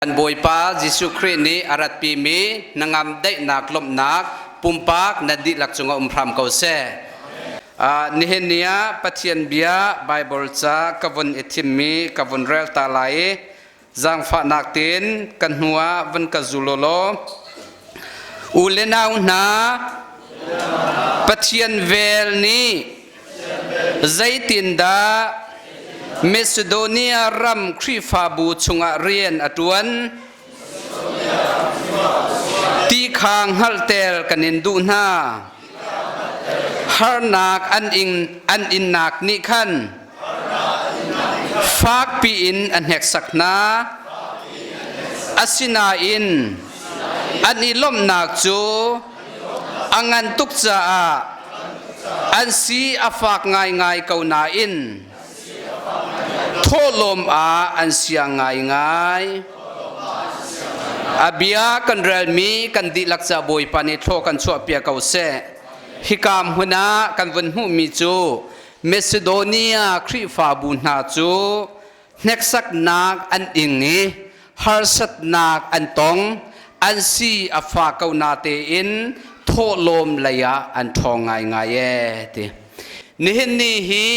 Kan Bawipa Jesuh Khrih nih a ratpimi hnangam daihnak lawmhnak pumpak nan dihlak cungah um hram ko seh. Nihin ni ah Pathian bia Baibal ca ka vun i thimmi ka vun rel ta lai i zaangfahnak tein ka hnu ah vun ka zul u law u le nau hna Pathian vel nih Zeitindah Macedonia ram Khrihfabu chungah rian a ṭuan ti kha hngalhter kan in duh hna. Harnak an ing an innak nih khan fakpi in a hneksak hna. Asinain an i lawmhnak cu a ngan tuk caah an si a fak ngaingai ko nain thawhlawm ah an siang ngaingai. A bia kan relmi kan dihlak ca Bawipa nih thlaw kan chuahpiak ko seh. Hika hmun ah kan vun hmuhmi cu Macedonia Khrihfabu hna cu hneksaknak an ing i harsatnak an tong, an si a fa ko na tein thawhlawm lei ah an ṭhawng ngaingai ee ti. Nihin ni hi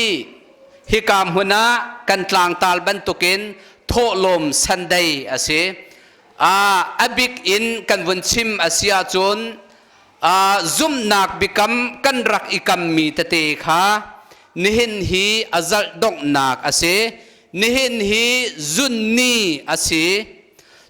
hika hmun ah kan tlangtal bantukin thawhlawm Sunday a si. A bik in kan vun chim a si ahcun zumhnak biakam kan rak i kammi tete kha nihin hi a zalh donghnak a si. Nihin hi zunni a si.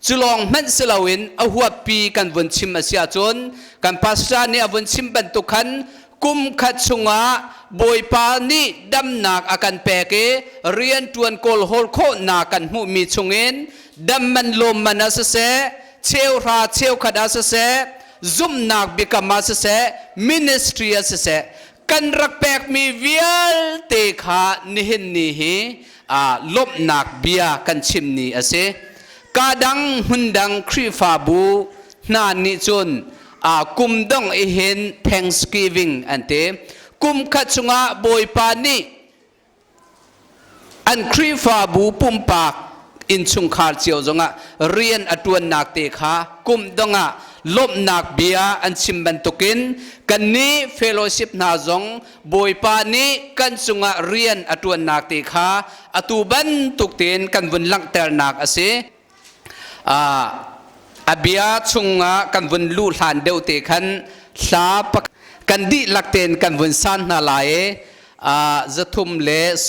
Cu lawng hmanh si loin a huappi kan vun chim a si ahcun kan pastor nih a vun chim bantuk khan kum khat chungah Bawipa nih damnak a kan pek i rianṭuan kawlhawl khawhnak kan hmuhmi chungin dam man lawm man ah siseh, cheuhra cheukhat ah siseh, zumhnak biakam ah siseh, ministry ah siseh, kan rak pekmi vialte kha nihin ni hi lawmhnak bia kan chim ni a si. Ka dang hmundang Khrihfabu hna nih cun kum dong i hin Thanksgiving an ti. Kum khat chungah Bawipa nih an Khrihfabu pumpak innchungkhar cio zongah rian a ṭuannak te kha kum dongah lawmhnak bia an chim bantukin kannih fellowship hna zong Bawipa nih kan cungah rian a ṭuannak te kha atu bantuk tein kan vun langhternak a si. A bia chungah kan vun luh hlan deuh te khan hla kan dihlak tein kan vun san hna lai i 354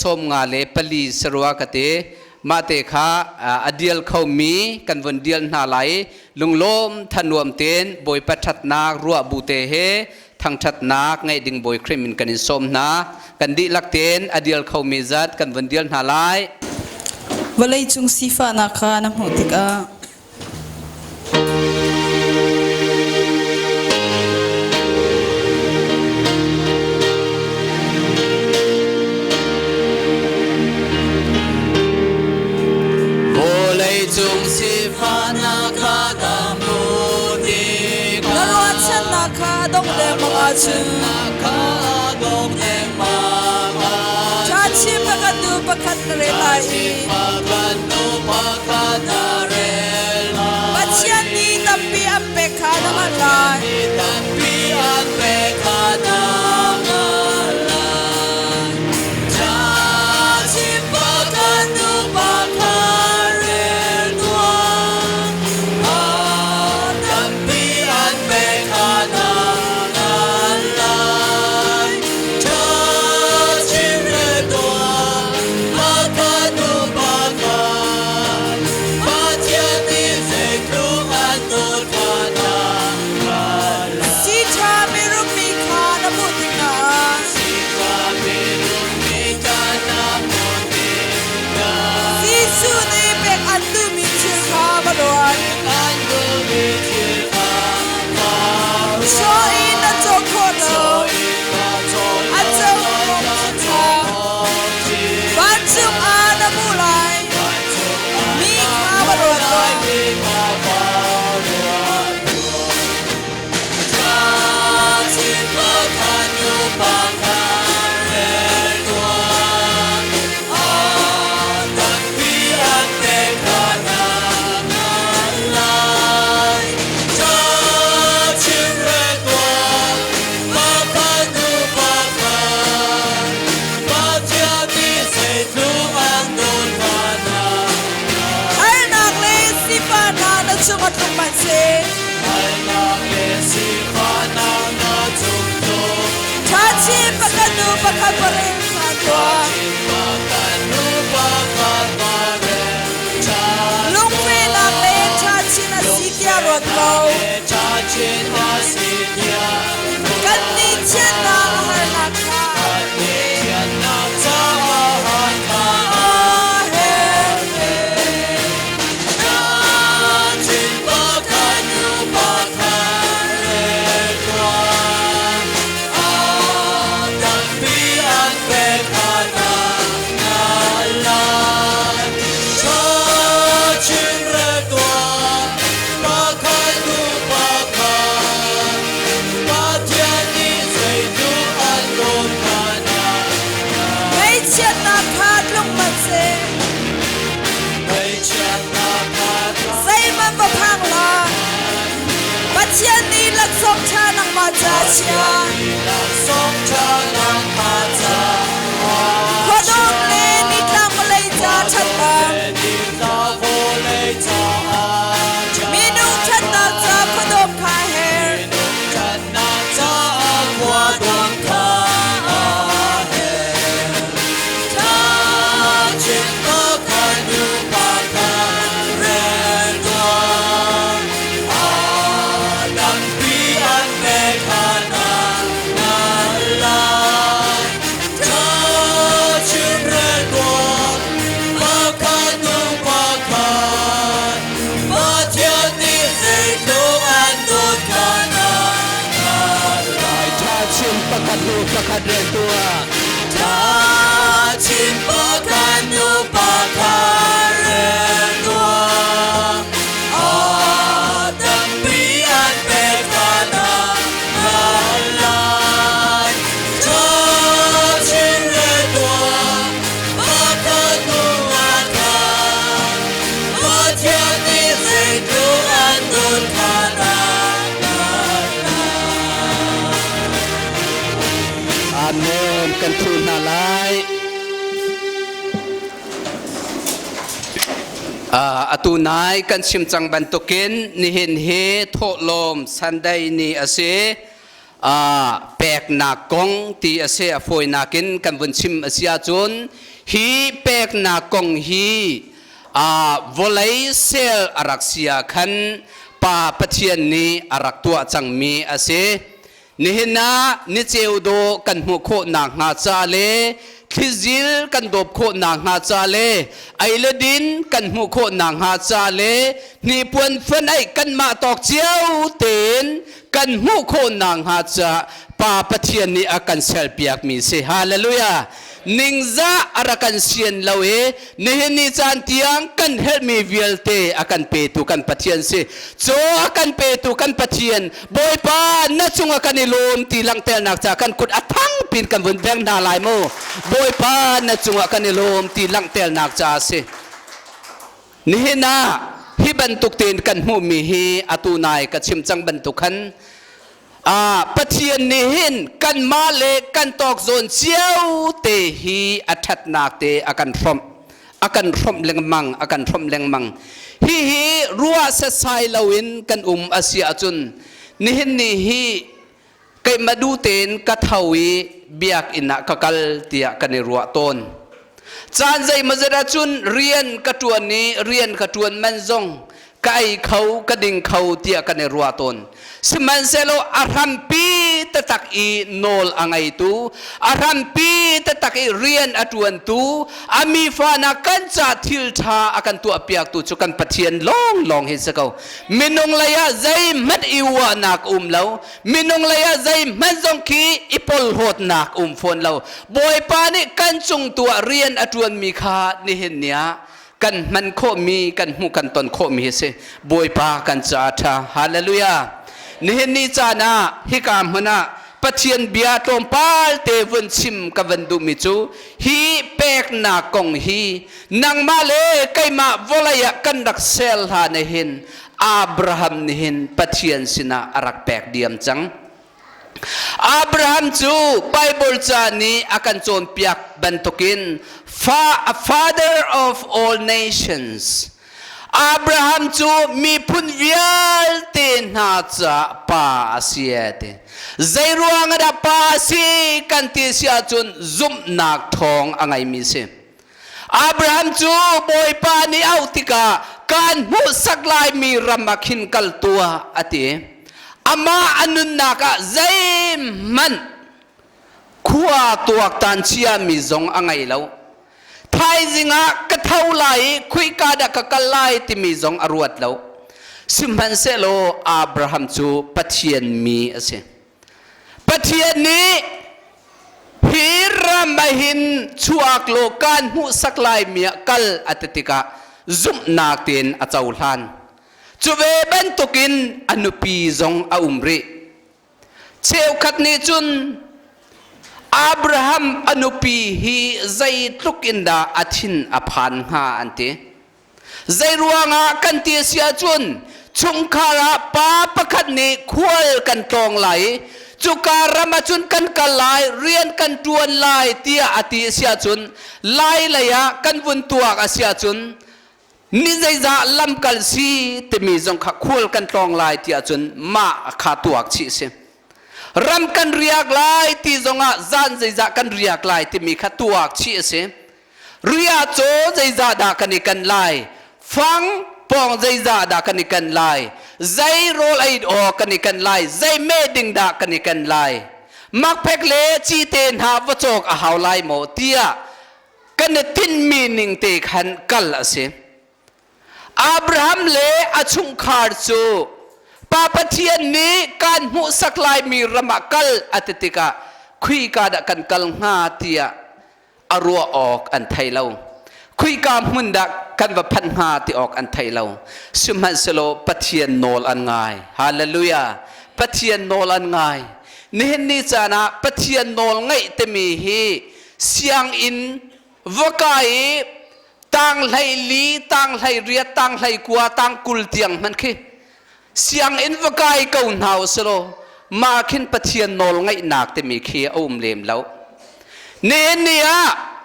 sarua ka ti. Mah te kha a dial khomi kan vun dial hna lai i lunglawm thanuam tein Bawipa ṭhatnak ruah bu te he thangṭhatnak ngeih ding Bawi Khrih min kan in sawm hna. Kan dihlak tein a dial khomi zat kan vun dial hna lai. Vawleicung sifahnak kha na hmuh tikah Vawleicung sifahnak kha ka hmuh tikah Na ruahchannak kha a dongh lengmang ahcun kha a dongh lengmang ahcun Ṭha pakhat nu pakhat na rel lai i pakhat nu pakhat na rel lai. Pathian nih tampi an pek kha na hngalh lai. Tampi an pek kha na hngalh lai. Ṭha pakhat nu pakhat rel tuah. Tampi an pek kha na hngalh lai. Ṭha chim rel tuah. Pakhat nu pakhat. cung a tlung hmanhseh. Harnak le sifahnak na cung tlung. Ṭhachin pakhat nu pakhat va rel ṭhan tuah. Pakhat nu pakhat va rel ṭhan. Lungfehnak le ṭhachin a si tiah ruat ko. Ṭhachin a si tiah Kannih thiannak a harnak kha. Thiannak caah harnak Ṭhachin pakhat nu pakhat rel tuah. A tampi an pek hna lai. Ṭhachin rel tuah, pakhat nu pakhat. Pathian nih zeitluk an dawt hna Ngaihchiatnak kha tlung hmanhseh. Ngaihchiatnak kha Zeihmanh va phang hlah. Pathian nih laksawng ṭha nangmah ca a chia. Laksawng ṭha nangmah caah. Khuadawm le nitlang vawlei ca ṭhatnak. Nitlang vawlei caah Minung ṭhatnak ca khuadawm kha a herh. Minung ṭhatnak caah khuadawm kha a herh. Ṭhachin pakhat nu pakhat rel tuah. A tampi an pek hna lai. Ṭhachin rel tuah, pakhat nu pakhat. Pathian nih zeitluk an dawt kha na lai. Ṭhachin pakhat nu pakhat rel tuah. Ṭhachin pakhat nu pakhat rel tuah. A tampi an pek hna lai. Ṭhachin rel tuah, pakhat nu pakhat. Pathian nih zeitluk an dawt kha na Amen. Kan thu hna lai. Atu nai kan chim cang bantukin nihin hi thawhlawm Sunday ni a si. Peknak kong ti a si. A fawinak in kan vun chim a si ahcun hi peknak kong hi vawlei sel a rak si ah khan Pa Pathian nih a rak tuah cangmi a si. Nihin ah niceu dawh kan hmuh khawh nakhnga ca le thlizil kan dawp khawh nakhnga ca le ei le din kan hmuh khawh nakhnga ca le hnipuan fun aih kanmah tawk cio tein kan hmuh khawh nakhnga ca Pa Pathian nih a kan serpiakmi si. Hallelujah! Ningzah a rak kan sian lo i nihin ni caan tiang kan herhmi vialte a kan petu kan Pathian si. Caw a kan petu kan Pathian Bawipa na cungah kan i lawm ti langhternak ca kan kut a thang pin kan vun beng hna lai mu. Bawipa na cungah kan i lawm ti langhternak ca a si. Nihin ah hi bantuk tein kan hmuhmi hi atu nai ka chim cang bantuk khan Pathian nih hin kanmah le kan tawk zawn cio te hi a ṭhatnak te a kan hrawmh a kan hrawmh lengmang a kan hrawmh lengmang. Hihi ruah setsai loin kan um a si ahcun nihin ni hi keimah duh tein ka tho i biakinn ah ka kal tiah kan i ruah tawn. Caan zeimawzat ahcun rian ka ṭuan i rian ka ṭuan man zong ka ei kho ka ding kho tiah kan i ruah tawn. Sihmanhsehlaw a hrampi taktak i nawl a ngeitu, a hrampi taktak i rian a ṭuantu, a mi fahnak kan ca thil ṭha a kan tuahpiaktu cu kan Pathian lawnglawng hi si ko. Minung lei ah zeihmanh i uahnak um lo, minung lei ah zeihmanh zong khi i polhlawtnak um fawn lo. Bawipa nih kan cung tu ah rian a ṭuanmi kha nihin ni ah kan hman khawhmi, kan hmuh kan ton khawhmi hi si. Bawipa kan ca ṭha. Hallelujah. Nihin ni caan ah hika hmun ah Pathian bia tlawmpal te vun chim ka van duhmi cu hi peknak kong hi nangmah le keimah vawlei ah kan rak sel hlan hin Abraham nih hin Pathian sinah a rak pek diam cang. Abraham cu Bible ca nih a kan cawnpiak bantukin fa, a father of all nations. Abraham cu miphun vialte hna caah pa a si e ti. Zeiruang ah dah pa a si kan ti si ahcun zumhnak thawng a ngeimi si. Abraham cu Bawipa nih auh tikah kaan hmuhsak laimi ram ah khin kal tuah a ti. Amah a nunnak ah zeihmanh khua tuaktan chiami zong a ngei lo. Thaizing ah ka tho lai i khuika dah ka kal lai timi zong a ruat lo. Sihmanhsehlaw Abraham cu Pathian mi a si. Pathian nih hi ram ah hin chuak law kaan hmuhsak lai mi ah kal a ti tikah zumhnak tein a cohlan. Cu ve bantukin a nupi zong a um rih. Cheukhat nih cun Abraham a nupi hi zeitluk in dah a thin a phan hnga an ti. Zeiruangah kan ti a si ahcun chungkhar ah pa pakhat nih khual kan tlawng lai i cuka ram ahcun kan kal lai, rian kan ṭuan lai tiah a ti a si ahcun lai lei ah kan vun tuak a si ahcun ni zeizah lamkal si timi zong kha khual kan tlawng lai ti ahcun mah kha tuak chih a si. Ram kan riak lai ti zongah zan zeizah kan riak lai timi kha tuak chih a si. Ria caw zeizah dah kan i kan lai? Fang pawng zeizah dah kan i kan lai? Zei rawl ei awk kan i kan lai? Zei meh ding dah kan i kan lai? Makphek le cite hna va cawk a hau lai maw tiah kan i tinhmi ning te khan kal a si. Abraham le a chungkhar cu Pa Pathian nih kaan hmuhsak laimi ram ah kal a ti tikah khuika dah kan kal hnga tiah a ruah awk an thei lo. Khuika hmun dah kan va phanh hnga ti awk an thei lo. Sihmanhsehlaw Pathian nawl an ngai. Hallelujah. Pathian nawl an ngai. Nihin ni caan ah Pathian nawl ngaih timi hi sianginn va kai i tang hlei li, tang hlei riat, tang hlei kua, tang 20 tiang hmanh khi sianginn va kai ko hna usih mah khin Pathian nawl ngaihnak timi khi a um lem lo. Nihin ni ah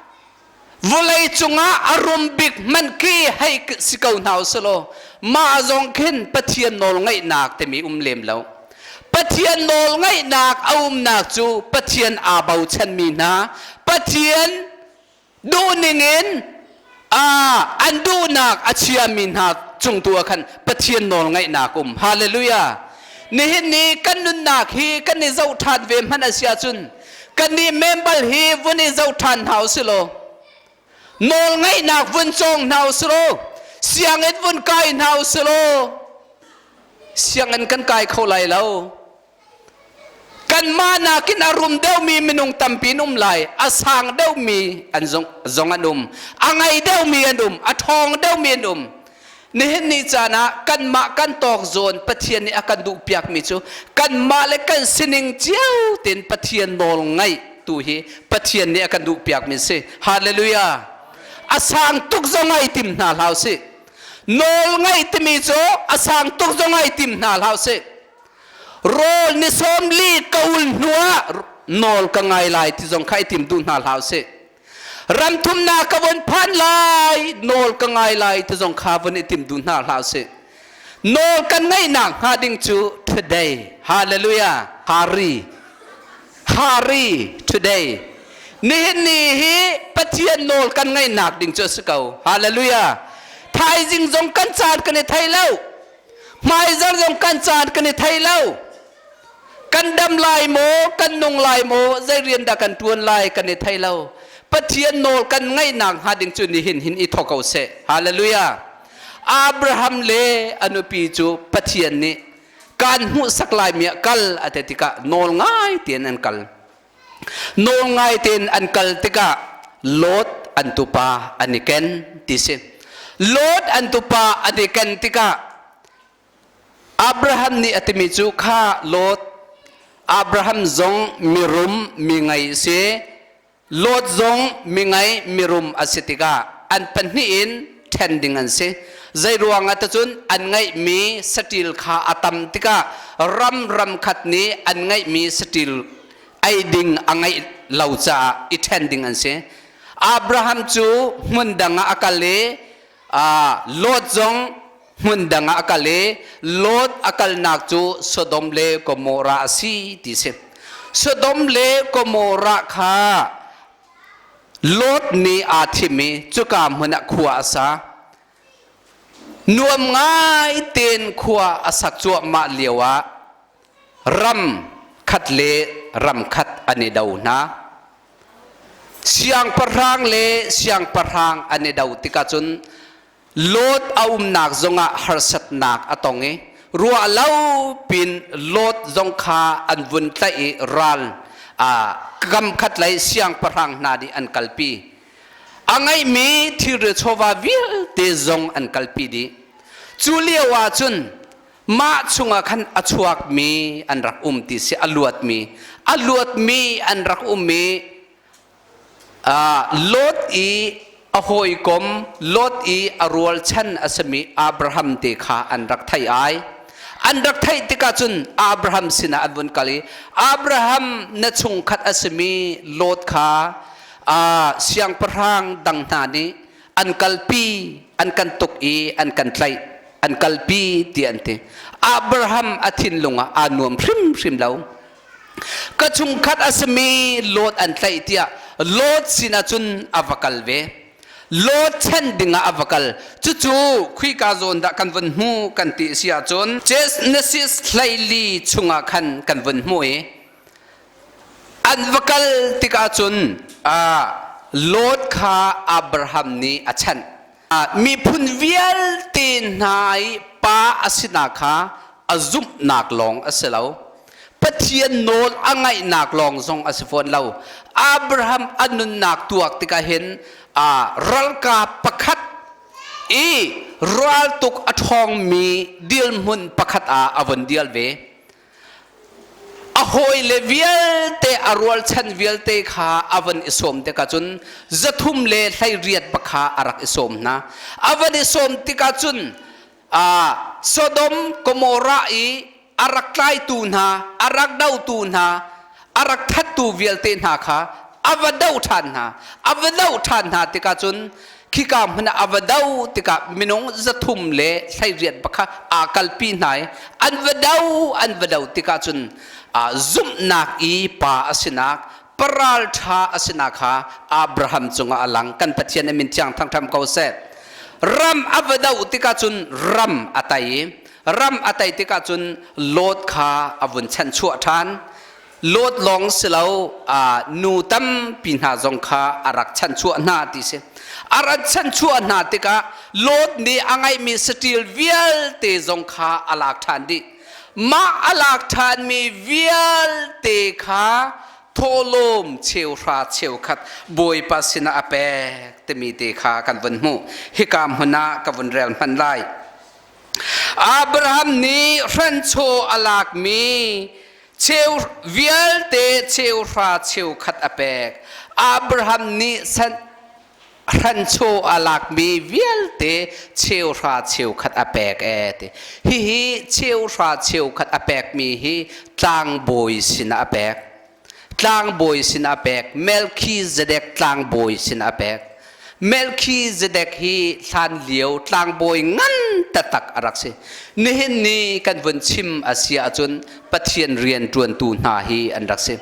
vawlei cungah a rum bik hmanh khi hei si ko hna usih mah zong khin Pathian nawl ngaihnak timi um lem lo. Pathian nawl ngaihnak a umnak cu Pathian aa bochanmi hna, Pathian duhning in an duhnak a chiami hna cung tu ah khan Pathian nawl ngaihnak um. Hallelujah. Nihin ni kan nunnak hi kan i zoh ṭhan ve hmanh a si ahcun kan nih membal hi vun i zoh ṭhan hna usih law nawl ngaihnak vun cawng hna usih law sianginn vun kai hna usih law sianginn kan kai kho lai lo. Kanmah nakin a rum deuhmi minung tampi an um lai, a sang deuhmi an zong, zong an um, a ngei deuhmi an um, a ṭhawng deuhmi an um. Nihin ni caan ah kanmah kan tawk zawn Pathian nih a kan duhpiakmi cu kanmah le kan sining cio tein Pathian nawl ngaih tu hi Pathian nih a kan duhpiakmi si. Hallelujah! A sang tuk zong ai tim hna hlah usih. Nawl ngaih timi cu a sang tuk zong ai tim hna hlah usih. Rawl ni 40 ka ul hnuah nawl ka ngai lai ti zong kha i tim duh hna hlah usih. Ram thumnak ka von phan lai, nawl ka ngai lai ti zong kha von i tim duh hna hlah usih. Nawl kan ngaihnak hnga ding cu today. Hallelujah. Hari. Hari today. Nihin ni hi Pathian nawl kan ngaihnak ding cu a si ko. Hallelujah. Thaizing zong kan caan kan i thei lo. Hmaizarh zong kan caan kan i thei lo. Kan dam lai maw, kan nung lai maw, zei rian dah kan ṭuan lai kan i thei lo. Pathian nawl kan ngaihnak hnga ding cu nihin hin i thawk ko seh. Hallelujah. Abraham le a nupi cu Pathian nih kaan hmuhsak laimi ah kal a ti tikah nawl ngai tein an kal. Nawl ngai tein an kal tikah Lot an tupa an i ken ti si. Lot an tupa an i ken tikah Abraham nih a timi cu kha Lot Abraham zong mirum mi ngei si Lot zong mi ngei mirum a si tikah an pahnih in ṭhen ding an si. Zeiruang ah cun an ngeihmi saṭil kha a tam tikah ram ram khat nih an ngeihmi saṭil ei ding a ngeih lo caah i ṭhen ding an si. Abraham cu hmun dang ah a kal i Lot zong Hmun dang ah a kal i Lot a kalnak cu Sodom le Gomorrah a si ti si. Sodom le Gomorrah kha Lot nih aa thim i cuka hmun ah khua a sa. Nuam ngai tein khua a sak cuahmah lio ah ram khat le ram khat an i do hna. Siangpahrang le siangpahrang an i do tikah cun Lot a umnak zongah harsatnak a tong i ruah lo pin Lot zong kha an vun tlaih i ral kam khat lei siangpahrang hna nih an kalpi. A ngeihmi thilri chawva vialte zong an kalpi dih. Cu lio ah cun mah chungah khan a chuakmi an rak um ti si, a luatmi. A luatmi an rak um i Lot i a hawikom Lot i a rualchan a simi Abraham te kha an rak theih ai. An rak theih tikah cun Abraham sinah an vun kal i Abraham na chungkhat a simi Lot kha siangpahrang dang hna nih an kalpi an kan tuk i an kan tlaih an kalpi ti an ti. Abraham a thinlung ah aa nuam hrimhrim lo. Ka chungkhat a simi Lot an tlaih tiah Lot sinah cun a va kal ve. Lot chan dingah a va kal. Cucu khuika zawn dah kan vun hmu kan ti si ahcun Genesis 14 chungah khan kan vun hmu i an va kal tikah cun Lot kha Abraham nih a chanh. Miphun vialte hna i pa a sinak kha a zumhnak lawng a si lo. Pathian nawl a ngaihnak lawng zong a si fawn lo. Abraham a nunnak tuak tikah hin ralkap pakhat i raltuk a ṭhawngmi dirhmun pakhat ah a vun dial ve. A hawile vialte a rualchan vialte kha a van i sawm tikah cun 318 pakha a rak i sawm hna. A van i sawm tikah cun Sodom Gomorrah i a rak tlaitu hna, a rak dotu hna, a rak thattu vialte hna kha a va doh ṭhan hna. A va doh ṭhan hna tikah cun khika hmun ah a va do tikah minung 318 pakha aa kalpi hna i an va do an va do tikah cun zumhnak i pa a sinak paral ṭha a sinak kha Abraham cungah a lang. Kan Pathian a min thiang thangṭham ko seh. Ram a va do tikah cun ram a tei i ram a tei tikah cun Lot kha a vun chanhchuah ṭhan. Lot lawng si lo nu tampi hna zong kha a rak chanhchuah hna ti si. A rak chanhchuah hna tikah Lot nih a ngeihmi saṭil vialte zong kha a lak ṭhan dih. Mah a lak ṭhanmi vialte kha thawhlawm cheuhra cheukhat Bawipa sinah a pek timi te kha kan vun hmuh. Hika hmun ah ka vun rel hman lai. Abraham nih hranchaw a lakmi cheu vialte cheuhra cheukhat a pek. Abraham nih san hranchaw a lakmi vialte cheuhra cheukhat a pek e ti. Hihi cheuhra cheukhat a pekmi hi tlangbawi sinah a pek. Tlangbawi sinah a pek. Melkhizedek tlangbawi sinah a pek. Melkhizedek hi hlan lio tlangbawi ngan taktak a rak si. Nihin ni kan vun chim a si ahcun Pathian rian ṭuantu hna hi an rak si.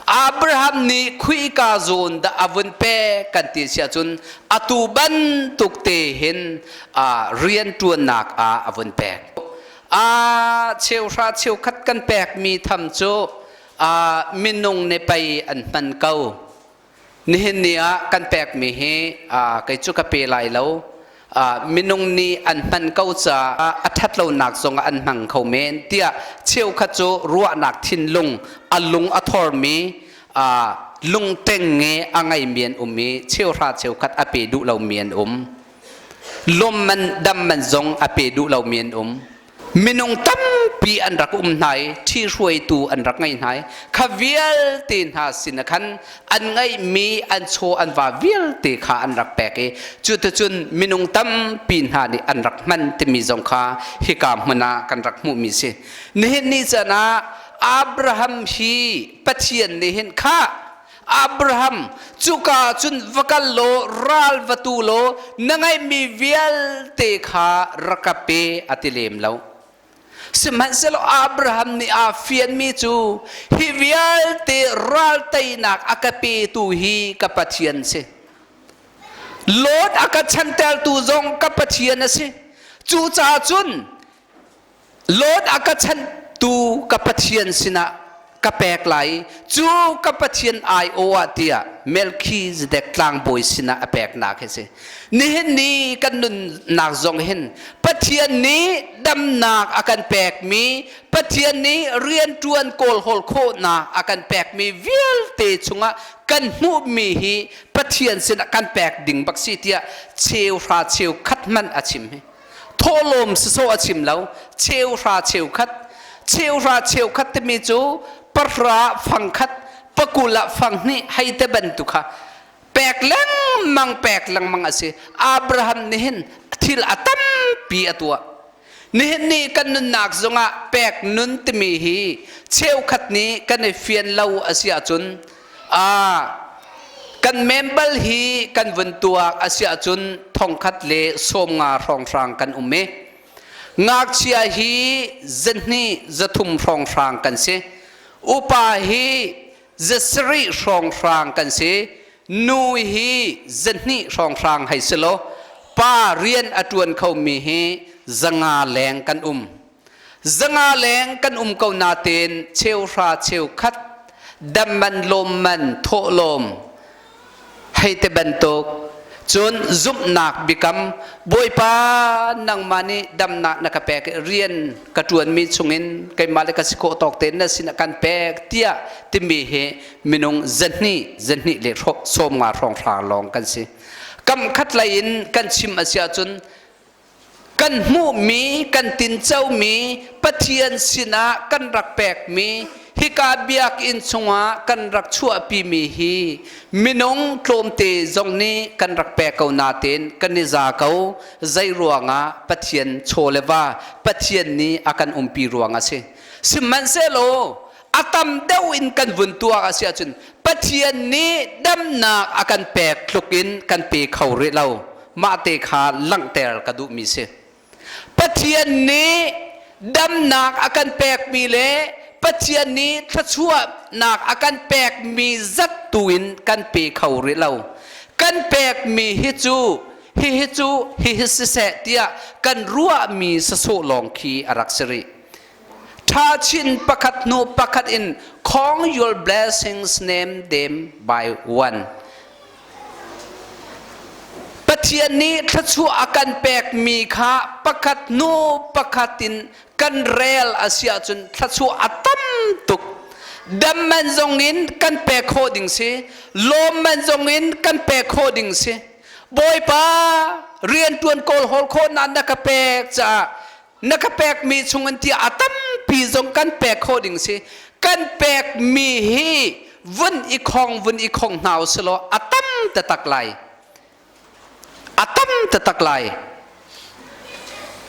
Abraham nih khuika zawn dah a vun pek kan ti si ahcun atu bantuk te hin rian ṭuannak ah a vun pek. A cheuhra cheukhat kan pekmi tham cu minung nih pei an hman ko. Nihin ni ah kan pekmi hi kei cu ka pe lai lo. Minung nih an hman ko caah a ṭhat lonak zongah an hmang kho men tiah cheukhat cu ruahnak thinlung a lung a thormi lungteng nge a ngeimi an um i cheuhra cheukhat a pe duh lomi an um. Lawmman damman zong a pe duh lomi an um. Minung tampi an rak um hna i ṭhihruaitu an rak ngei hna i kha vialte hna sin ah khan an ngeihmi an chaw an va vialte kha an rak pek i cuticun minung tampi hna nih an rak hman timi zong kha hika hmun ah kan rak hmuhmi si. Nihin ni caan ah Abraham hi Pathian nih hin kha. Abraham, cuka cun va kal law ral va tu law na ngeihmi vialte kha rak ka pe a ti lem lo. Sihmanhsehlaw Abraham nih aa fianmi cu hi vialte ral teinak a ka petu hi ka Pathian si. Lot a ka chantertu zong ka Pathian a si. Cucaah cun Lot a ka chanhtu ka Pathian sinah ka pek lai cu ka Pathian aiawh ah tiah Melkhizedek tlangbawi sinah a peknak hi si. Nihin ni kan nunnak zong hin Pathian nih damnak a kan pekmi, Pathian nih rianṭuan kawlhawl khawhnak a kan pekmi vialte chungah kan hmuhmi hi Pathian sinah kan pek ding bak si tiah cheu hra cheu khat hmanh a chim hi. Thawhlawm sawsawh a chim lo, cheu hra cheu khat. Cheu hra cheu khat timi cu pahra fang khat, pakul ah fang hnih hei te bantuk kha pek lengmang pek lengmang a si. Abraham nih hin thil a tampi a tuah. Nihin ni kan nunnak zongah pek nun timi hi cheukhat nih kan i fian lo a si ahcun kan membal hi kan vun tuak a si ahcun thongkhat le 50 hrawnghrang kan um i ngakchia hi 200 300 hrawnghrang kan si. Upa hi 700 hrawnghrang kan si. Nu hi 200 hrawnghrang hei si law pa rian a ṭuan khomi hi 500 leng kan um. 500 leng kan um ko nain cheu hra cheu khat dam man lawm man thawhlawm hei te bantuk cun zumhnak biakam Bawipa nangmah nih damnak na ka pek i rian ka ṭuanmi chungin keimah le ka si khawh tawk tein na sinah kan pek tiah timi hi minung 200 200 le 50 hrawnghrang lawng kan si. Kam khat lei in kan chim a si ahcun kan hmuhmi kan tincomi Pathian sinah kan rak pekmi hika biakinn chungah kan rak chuahpimi hi minung tlawmte zong nih kan rak pek ko nain kan i za ko. Zei ruangah? Pathian chaw le va Pathian nih a kan umpi ruang a si. Sihmanhsehlaw a tam deuh in kan vun tuak a si ahcun Pathian nih damnak a kan pek tluk in kan pe kho rih lo. Mah te kha langhter ka duhmi si. Pathian nih damnak a kan pekmi le Pathian nih thluachuahnak a kan pekmi zat tu in kan pe kho rih lo. Kan pekmi hi cu hihi cu hihi siseh tiah kan ruahmi sasawh lawng khi a rak si rih. Tha chin pakhat hnu pakhat in khong your blessings name them by one. Pathian nih thluachuah a kan pekmi kha pakhat hnu pakhat in kan rel a si ahcun thluachuah a tam tuk. Dam man zong in kan pek khawh ding si, lawm man zong in kan pek khawh ding si. Bawipa rianṭuan kawl hawl khawhnak na ka pek caah na ka pekmi chungin tiah a tampi zong kan pek khawh ding si. Kan pekmi hi vun i khong vun i khong hna u silaw a tam taktak lai, a tam taktak lai.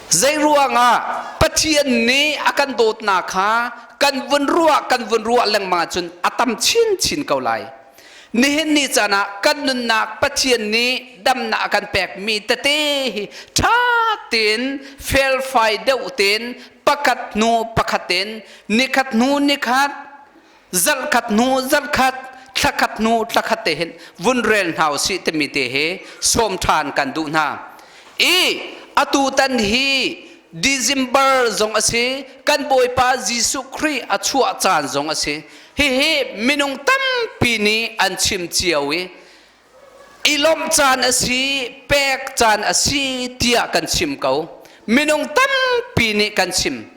Zei ruangah? Pathian nih a kan dawtnak kha kan vun ruah kan vun ruah lengmang ahcun a tam chinchin ko lai. Nihin ni caan ah kan nunnak Pathian nih damnak a kan pekmi tete hi ṭha tein felfai deuh tein pakhat hnu pakhat in nikhat hnu nikhat, zarhkhat hnu zarhkhat, thlakhat hnu thlakhat te hin vun rel hna usih timi te hi sawm ṭhan kan duh hna. I atu tan hi December zong a si, kan Bawipa Jesuh Khrih a chuah caan zong a si. Hihi minung tampi nih an chim cio i i lawmh caan a si, pek caan a si tiah kan chim ko. Minung tampi nih kan chim.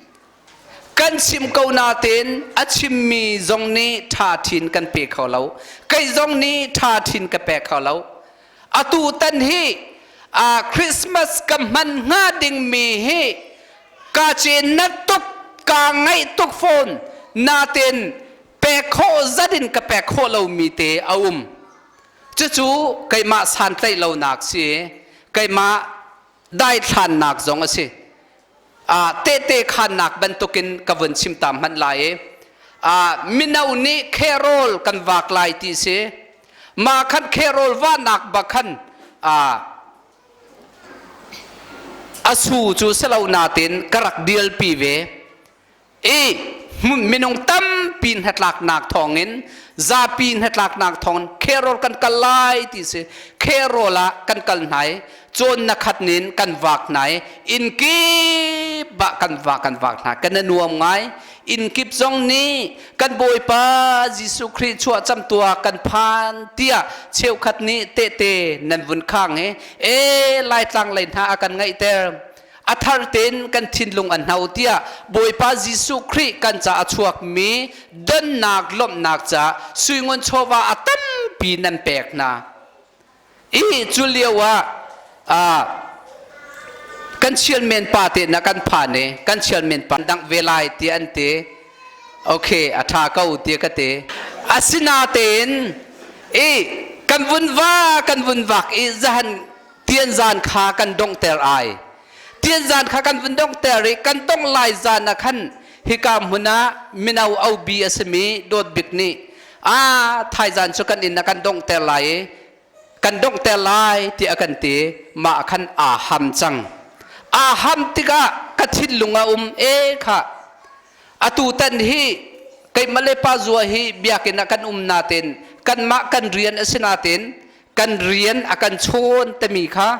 Kan chim ko nain a chimmi zong nih ṭha ṭhin kan pe kho lo. Kei zong nih ṭha ṭhin ka pe kho lo. Atu tan hi Christmas ka hman hnga dingmi hi ka cen na tuk, ka ngaih tuk fawn nain pek khawh zat in ka pek khawh lomi te a um. Cucu keimah santlaih lonak si, keimah daithlannak zong a si. Tehte khannak bantukin ka vun chim ta hmanh lai i. Mino nih kherol kan vak lai ti si. Ma khan kherol vahnak bak khan a su cu si lo natin ka rak dialpi ve. I minung tampi hnatlaknak thawngin, zapi hnatlaknak thawngin kherol kan kal lai ti si. Kherol ah kan kal hna i cawn na khat nin kan vak hna i inn kip ah kan vak kan vak hna. Kan i nuam ngai. Inn kip zong nih kan Bawipa Jesuh Khrih chuah camtuak kan phan tiah cheukhat nih tehte nan vun khang i e Laitlang lei hna a kan ngaihter, a thar tein kan thinlung an hno tiah Bawipa Jesuh Khrih kan ca a chuakmi donnak lawmhnak ca suingun chawva a tampi nan pek hna. I cu lio ah kan chialmen pa te na kan phan i kan chialmen pa dang ve lai ti an ti. Okay, a tha ko ti ka ti. Asinatein i kan vun va kan vun vak i zahan tianzan kha kan donghter ai. Tianzan kha kan vun donghter i kan dongh lai zan ah khan hika hmun ah mino obi a simi Dawt Bik nih a thaizan cu kan inn ah kan donghter lai i kan donghter lai tiah a kan ti. Mah khan aa ham cang. Aa ham tikah ka thinlung a um e kha atu tan hi keimah le pa Zua hi biakinn ah kan um natin kanmah kan rian a si natin kan rian a kan chawn timi kha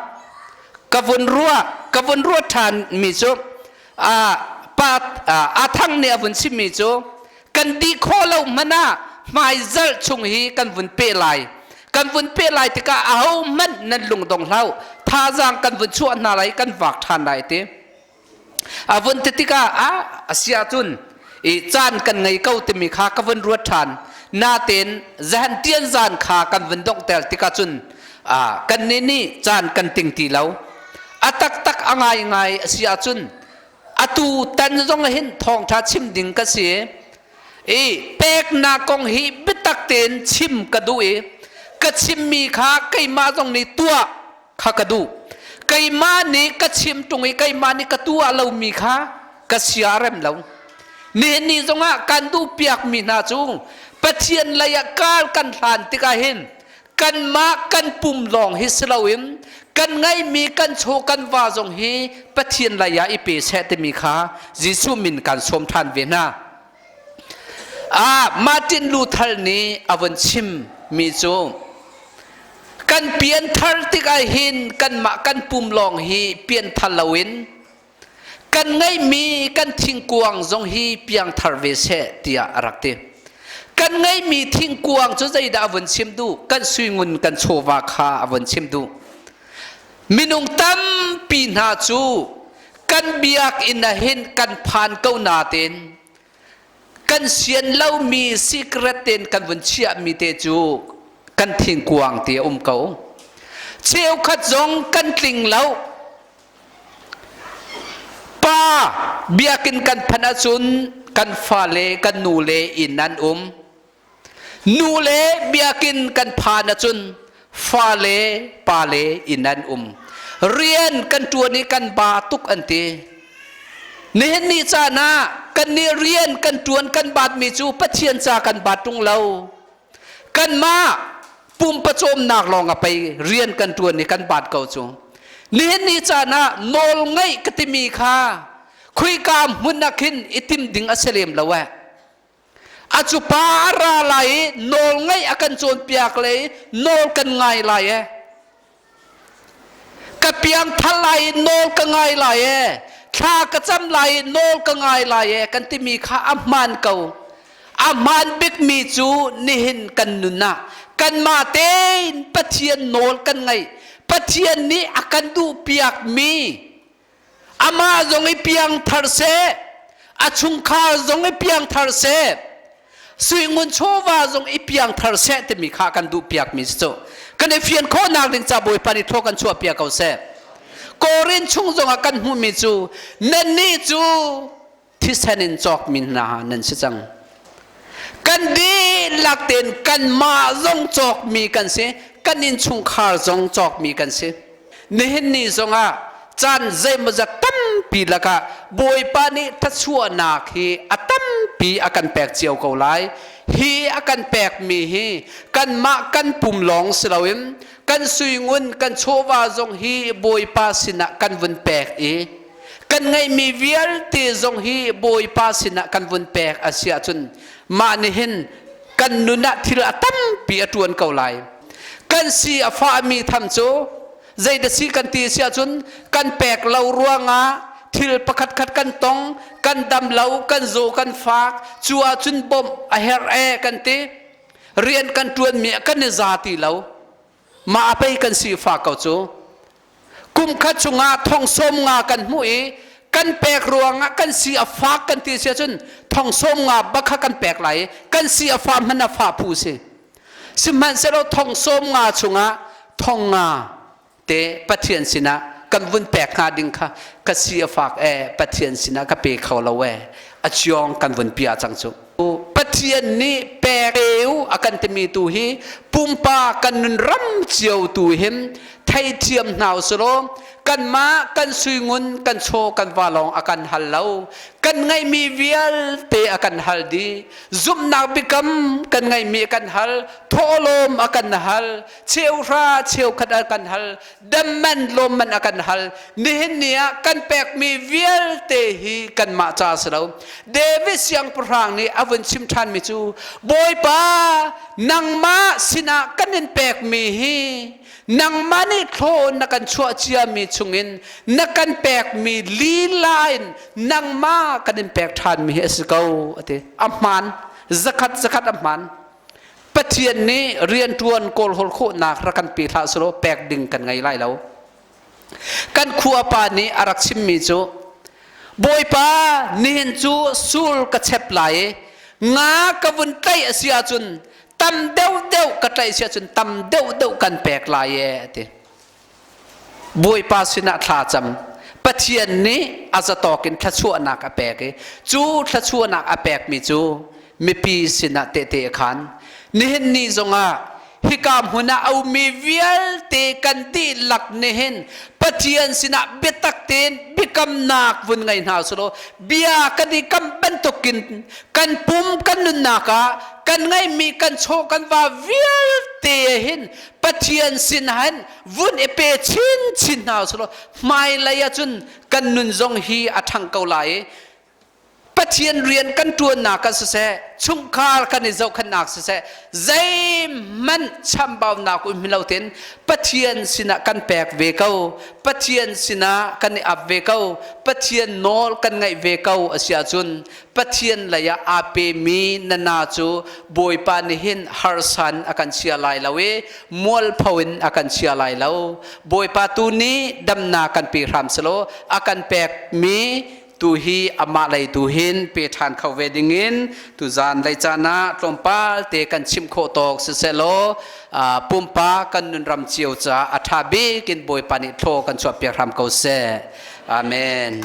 ka vun ruah. Ka vun ruah ṭhan mi cu a pa a thang nih a vun chimmi cu kan dih khawh lo hmanh ah hmaizarh chung hi kan vun pe lai. Kan vun pe lai tikah aho hmanh nan lungdong hlah, thazaang kan vun chuah hna lai, kan vak ṭhan lai ti a vun ti tikah a a si ahcun i caan kan ngei ko timi kha ka vun ruat ṭhan. Natein zahan tian zan kha kan vun donghter tikah cun kan nih nih caan kan ting ti lo. A taktak a ngaingai a si ahcun atu tan zong hin thawngṭha chim ding ka si i peknak kong hi biatak tein chim ka duh i ka chimmi kha keimah zong nih tuah kha ka duh. Keimah nih ka chim ṭung i keimah nih ka tuah lomi kha ka sia a rem lo. Nihin ni zongah kan duh piakmi hna cu Pathian lei ah kar kan hlan tikah hin kanmah kan pum lawng hi si loin kan ngeihmi kan chaw kan va zong hi Pathian lei ah i pe seh timi kha Jesuh min kan sawm ṭhan ve hna. Ah, Martin Luther nih a vun chim mi cu kan pianthar tikah hin kanmah kan pum lawng hi pianthar loin kan ngeihmi kan thingkuang zong hi piangthar ve seh tiah a rak ti. Kan ngeihmi thingkuang cu zeidah a vun chim duh? Kan suingun kan chawva kha a vun chim duh. Minung tampi hna cu kan biakinn ah hin kan phan ko nain kan sian lomi secret tein kan vun chiahmi te cu kan thingkuang ti a um ko. Cheukhat zong kan tling lo. Pa biakinn kan phanh ahcun kan fale kan nule inn an um. Nule biakinn kan phan ahcun fale pale inn an um. Rian kan ṭuan i kan ba tuk an ti. Nihin ni caan ah kan nih rian kan ṭuan kan batmi cu Pathian ca kan bat ṭung lo. Kanmah pumpacawmnak lawng a pei rian kan ṭuan i kan bat ko cu. Nihin ni caan ah nawl ngeih ka timi kha khuika hmun ah khin i tim ding a si lem lo eh. A cu pa a ra lai i nawl ngeih a kan cawnpiak le nawl kan ngai lai eh. Ka piangthar lai i nawl ka ngai lai e. Thla ka cam lai i nawl ka ngai lai e kan timi kha a hmaan ko. A hmaan bikmi cu nihin kan nun ah kanmah tein Pathian nawl kan ngaih. Pathian nih a kan duhpiakmi amah zong i piangthar seh, a chungkhar zong i piangthar seh, suingun chawva zong i piangthar seh timi kha kan duh piakmi si cu. Kan i fian khawhnak ding ca Bawipa nih thaw kan chuah piak ko seh. Korin chung zongah kan hmuhmi cu nannih cu thisen in cawkmi hna nan si cang. Kan dihlak tein kanmah zong cawkmi kan si, kan innchungkhar zong cawkmi kan si. Nihin ni zongah caan zeimawzat tampi lakah Bawipa nih thluachuahnak hi a tampi. tampi a kan pek cio ko lai. Hi a kan pekmi hi kanmah kan pum lawng si loin kan suingun kan chawva zong hi Bawipa sinah kan vun pek i kan ngeihmi vialte zong hi Bawipa sinah kan vun pek a si ahcun mah nih hin kan nun ah thil a tampi a ṭuan ko lai. Kan si a fahmi tham cu zeidah si kan ti si ahcun kan pek lo ruangah thil pakhat khat kan tong, kan dam lo, kan zaw, kan fak, cu ahcun bawmh a herh e kan ti. Rian kan ṭuanmi ah kan i za ti lo. Mah a pei kan sifak ko cu. Kum khat chungah thong sawm nga kan hmuh i kan pek ruangah kan si a fak kan ti si ahcun thong sawm nga bak kha kan pek lai i kan si a fa hmanh a fa phu si. Sihmanhsehlaw thong sawm nga chungah thong nga te Pathian sinah kan vun pek hnga ding kha ka si a fak e Pathian sinah ka pe kho lo e a chiong kan vun pia cang cu. Pathian nih pek eu a kan timi tu hi pumpa kan nun ram cio tu hin theithiam hna usulaw kanmah kan suingun kan chaw kan va lawng a kan hal lo, kan ngeihmi vialte a kan hal dih. Zumhnak biakam kan ngeihmi a kan hal, thawhlawm a kan hal, cheuhra cheukhat a kan hal, damman lawmman a kan hal. Nihin ni ah kan pekmi vialte hi kanmah ca si lo. David siangpahrang nih a vun chim ṭhanmi cu, Bawipa, nangmah sinah kan in pekmi hi nangmah nih thlawn na kan chuah ciami chungin na kan pekmi lila in nangmah kan in pek ṭhanmi hi a si ko, a ti. A hmaan, zakhat zakhat a hmaan. Pathian nih rianṭuan kawlhawl khawhnak rak kan pe hlah selaw pek ding kan ngei lai lo. Kan khuapa nih a rak chimmi cu, Bawipa, nihin cu sul ka chep lai i nga ka vun tlaih a si ahcun tam deuhdeuh ka tlaih si ahcun tam deuhdeuh kan pek lai e, a ti. Bawipa sinah thla cam. Pathian nih a zatawk in thluachuahnak a pek i cu thluachuahnak a pekmi cu mipi sinah tehte a khan. Nihin ni zongah hika hmun ah a ummi vialte kan dihlak nihin Pathian sinah biatak tein biakamnak vun ngei hna usulaw bia kan i kam bantukin kan pum kan nunnak ah kan ngeihmi kan chaw kan va vialte hin Pathian sin han vun i pe chinchin hna usulaw hmailei ahcun kan nun zong hi a ṭhang ko lai i Pathian rian kan ṭuannak ah siseh, chungkhar kan i zohkhenhnak siseh, zeihmanh chambaunak um lo tein Pathian sinah kan pek ve ko, Pathian sinah kan i ap ve ko, Pathian nawl kan ngaih ve ko a si ahcun Pathian lei ah aa pemi nana cu Bawipa nih hin harsan a kan chia lai lo i mualpho in a kan chia lai lo. Bawipa tu nih damnak kan pe hram selaw a kan pekmi tu hi amah lei tu hin pe ṭhan kho ve dingin tuzan lei caan ah tlawmpal te kan chimh khawh tawk siseh-law pumpak kan nunram cio caah a ṭha bik in Bawipa nih thlaw kan chuahpiak hram ko seh. Amen.